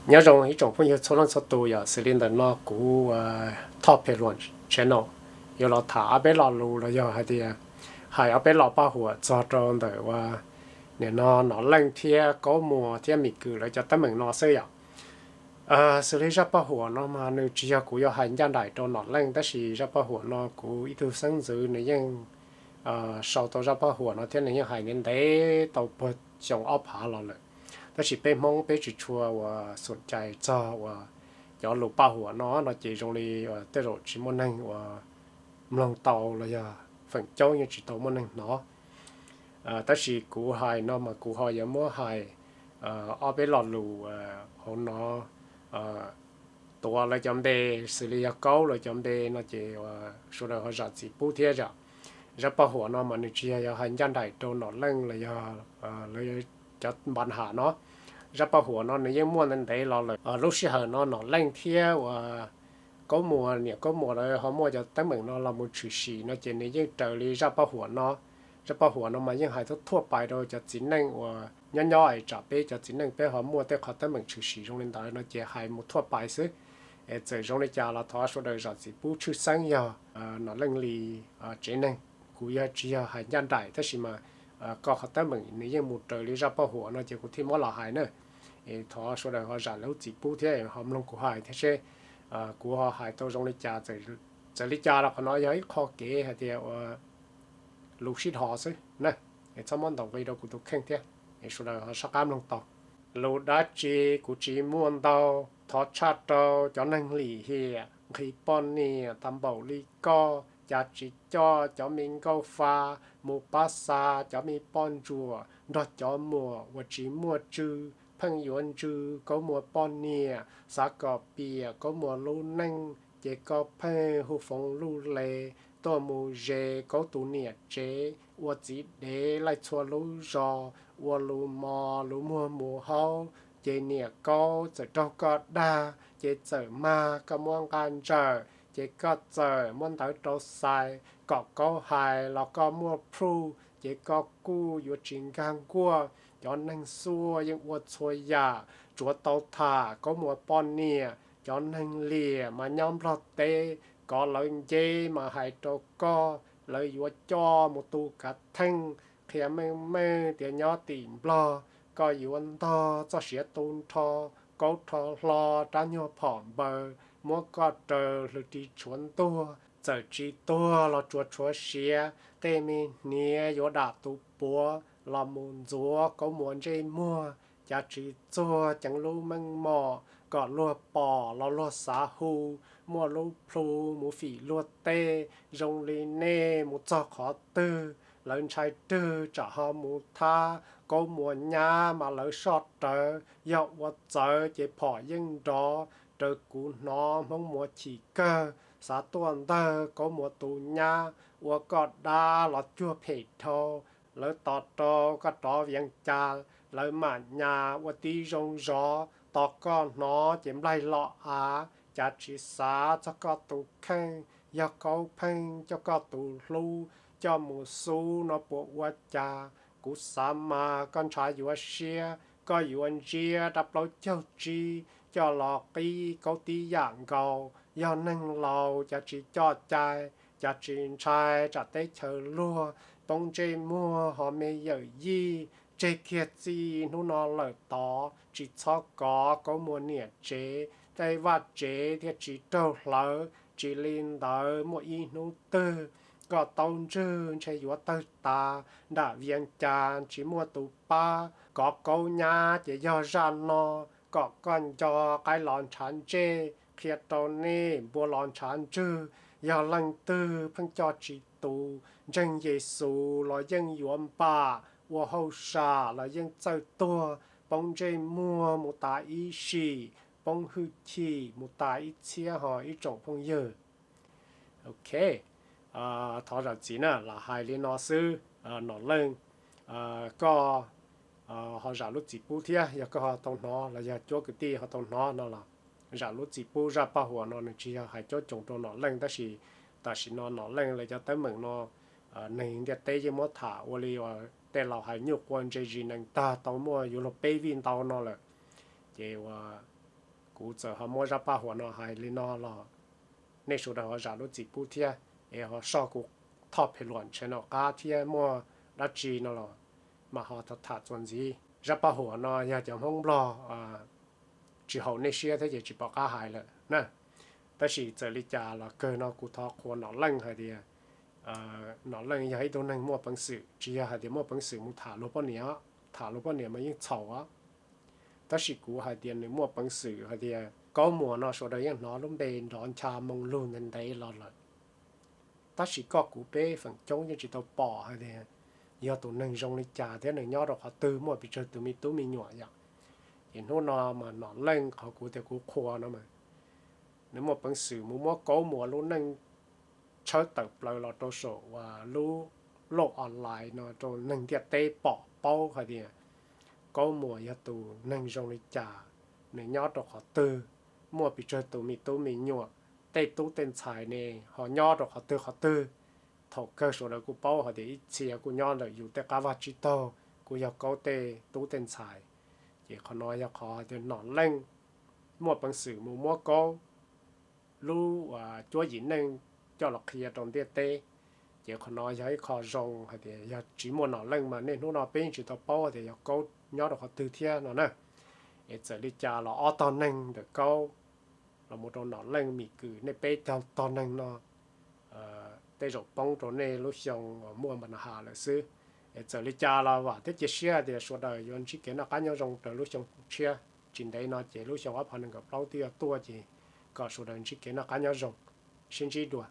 Nyob zoo ib tsoom phooj ywg txhua leej txhua tus, yog xws li ntawm no kuv Thoj Phem Luam Channel yuav los tham ob peb lo lus los yog hais tias hais ob peb lo paj huam txog rau ntawm ua nim no Nom Leej thiab Kaub Muas thiab Mim Kwm lawv cov teeb meem no xwb yom. Xws li zaj paj huam no mas nws tsis yog kuv yuav hais ncaj nraim rau Nom Leej, tab sis zaj paj huam no kuv ib tug xeeb ntxwv nws yeej sau tau zaj paj huam no thiab nws yeej hais ntev ntev tau puag xyoo ob phav los lawm. Tab sis peb Hmoob peb tsis tshua uas xum cais txog uas cov lus paj huam no no ces zoo li tej zaum tsis muaj neeg uas mloog tau los yog feem coob yeej tsis tau muaj neeg hnov. Tab sis kuv hais no mas kuv ho yuav muab hais ob peb lo lus hauv no, tuav lawv cov npe, xws li yog Kaub lawv cov npe no ces sawv daws ho zam txim pub thiab yom. Zaj paj huam no mas nws tsis yog yuav hais ncaj nraim rau Nom Leej los yog lawv cov npa ham no. Zaj paj huam no nws yeej muaj ntev ntev los lawm. Lub sij hawm no Nom Leej thiab uas Kaub Muas, niam Kaub Muas lawv ho muaj cov teeb meem no los mus tshwm sim no ces nws yeej raws li zaj paj huam no. Zaj paj huam no mas yeej hais thuaj thuaj pais rau cov txiv neej uas nyob nyob es tsam peb cov txiv neej peb ho muaj tej qhov teeb meem tshwm sim zoo li ntawd no ces hais mus thuaj pais xwb. Es txawm zoo li cas los thov sawv daws zam txim pub, tshwj xeeb yog Nom Leej li tsev neeg. Kuv yog tsis yog hais ncaj nraim tab sis mas koj qhov teeb meem nws yeej mus raws li zaj paj huam no ces kuv thiaj muab los hais na. Es thov sawv daws ho zam lub txim pub thiab ho mloog kuv hais thiab seb kuv ho hais tau zoo li cas. Txawm li cas los qhov no yog ib qho kev hais tias ua lus sib dhos xwb na, es txhob muab ntaus nqi rau kuv tus kheej thiab. Es sawv daws ho sab qab mloog tau. Lus dab tsi kuv tsis muaj ntau, thov tshaj rau cov neeg lim hiam nqhis poj niam tag npaum li koj, cas tsis coj cov me nkauj fa mus pab xa cov me poj ntsuam nrog cov muam uas tsis muaj tswv pheej yuav ntsws Kaub Muas poj niam. Xav kom piam Kaub Muas lub neej ces koj pheej hu foov luj le tuaj mus ze Kaub tus niam tsev ua txiv dev laij txhua lub zos, ua lus mos lus muag mus haub, ces niam Kaub txawm raug koj dag ces txawm mag koj muab nqa ntsawm ces koj txawm muab ntawv rau xais kom Kaub hais los koj muaj proof ces koj kuj yuav tsis nkag nkuaj. Cov neeg xuaj yeej ua txhua yam, tsuav tau tham Kaub Muas poj niam. Cov neeg liam mas nyob Nplog teb, kov lawv nceb mas hais rau koj, lawv yuav coj mus tu kav theej. Qhia meej meej tias nyob tim Nplog koj yuav ntog txoj siav tu nrho, Kaub rho hlo rab nyuag phom npaws muab koj raws hlwv ris tshuav ntuag. Txawm tsis tuag los tsuas tshuav siav, tej me hniav yuav dam tus puav los mus ntxuav Kaub Muas ntsej muag. Cas tsis txuag ceev lub meej mom kom luag pom los luag xav hu, muaj lub plhu mus fim luag tej. Zoo li nej mus txog qhov twg lawv ntshai rwg tsam ho mus thab. Kaub Muas nyab mas lawv soj rawv, yog ua txawv ces phom yeej nrov. Raws kuv hnov Hmoob Muas chim kawg, xav tuaj ntawg Kaub Muas tus nyab. Ua koj dab los cuag phem dhau, lawv tos rau koj rov Vias Cas, lawv mam nyas ua tib zoo zov. Tos koj hnov ces nplaig los av, cas tsis xav txog koj tus kheej. Yog Kaub pheej coj koj tus hlub coj mus xub no puas ua cas?V Kuv xav mas koj ntshav yuav siab, koj yuav ntsiab rab plaub caug tsib coj los qib Kaub tib yam nkaus. Yog neeg laus cas tsis coj cai, cas tsis ntshai tsam teb chaws luag, poob ntsej muag ho me yawm yij. Tseg kiag txij hnub no lawm tod, tsis txhob kov Kaub Muas niam tsev, tej vaj tsev thiaj tsis raug hlawv. Tsis li ntawd muaj ib hnub twg koj tau ntswg ntshe yuav tawg tas. Nram Vias Cas tsis muaj tus pab, kov Kaub nyab ces yog zaj no. Kom koj nco qaib los ntshav ntsej, qhia rau nej npua los ntshav ntswg. Yog leej twg pheej coj tsis tus, ntseeg Yexus los yeej yuav npam, ua hauj sam los yeej txawj tuag. Poob ntsej muag mus tas ib sim, poob hwj chim mus tas ib txhiab ho ib tsoom phooj ywg. Ok, thov zam txim na, lam hais li no xwb. Nom Leej, koj ho zam lub txim pub thiab, yog koj ho tau hnov los yog cuab kwv tij ho tau hnov no los zam lub txim pub. Zaj paj huam no nws tsis yog hais cuab coos rau Nom Leej, tab sis tam sim no Nom Leej lawv cov teeb meem no neeg ntiaj teb yeej muab tham ua li tej laus hais nyuj quas ntse zis nees tag, tau muaj yuav luag peb vij ntau no lawm. Ces ua Kuv txawm ho muab zaj paj huam no hais li no los nej sawv daws ho zam lub txim pub thiab, es ho soj kuv thoj phem luam tshaj no qab thiab muaj dab tsi no los mas ho tham txuas ntxiv. Zaj paj huam no yog cov Hmoob Nplog tsis haum nej siab thiab ces tsis pom qab hais lawm na. Tab sis txawm li cas los kawg no kuv thov qhuas Nom Leej hais tias Nom Leej yog ib tug neeg muaj peev xwm, tsis yog hais tias muaj peev xwm mus tham luag poj niam, tham luag poj niam mas yeej txhaum. Tab sis kuv hais tias nws muaj peev xwm hais tias Kaub Muas no sawv daws yeej hnov lub npe nrov ncha moo lug ntev ntev los lawm. Tab sis koj kuv peb feem coob yeej tsis tau pom hais tias yog tus neeg zoo li cas thiab nws nyob rau qhov twg, muaj pes tsawg tus me tub me nyuam yom. Ces hnub no mas Nom Leej qhov kuv tias kuv qhuas no mas nws muaj peev xwm mus muab Kaub Muas lub neej tshawb tawm plaws los rau saum lub lauj online no rau neeg ntiaj teb pom paub hais tias Kaub Muas yog tus neeg zoo li cas, nws nyob rau qhov twg, muaj pes tsawg tus me tub me nyuam, tej tub tej ntxhais ne ho nyob rau qhov twg qhov twg. Thaum kawg sawv daws kuj paub hais tias ib txhia kuj nyob ntawm yus tej qab vaj tsib taug kuj yog Kaub tej tub tej ntxhais. Ces qhov no yog qhov tias Nom Leej muaj peev xwm mus muab Kaub lub cuab yim neej coj los qhia rau ntiaj teb. Ces qhov no yog ib qho zoo hais tias yog tsis muaj Nom Leej mas niaj hnub no peb yeej tsis tau paub tias yog Kaub nyob rau qhov twg thiab no na. Es txawm li cas los ob tog neeg ntawm Kaub los mus rau Nom Leej Mim Kwm, nej peb tog neeg no tej zaum poob rau nej lub xyoo uas muaj npa na has lawm xwb. Es txawm li cas los vam thiab cia siab tias sawv daws yuav ntsib kev noj qab nyob zoo raws lub xyoo tshiab. Tsis ntev no ces lub xyoo ob phav nees nkaum plaub twb yuav tuaj, ces kom sawv daws ntsib kev noj qab nyob zoo. Sib ntsib dua.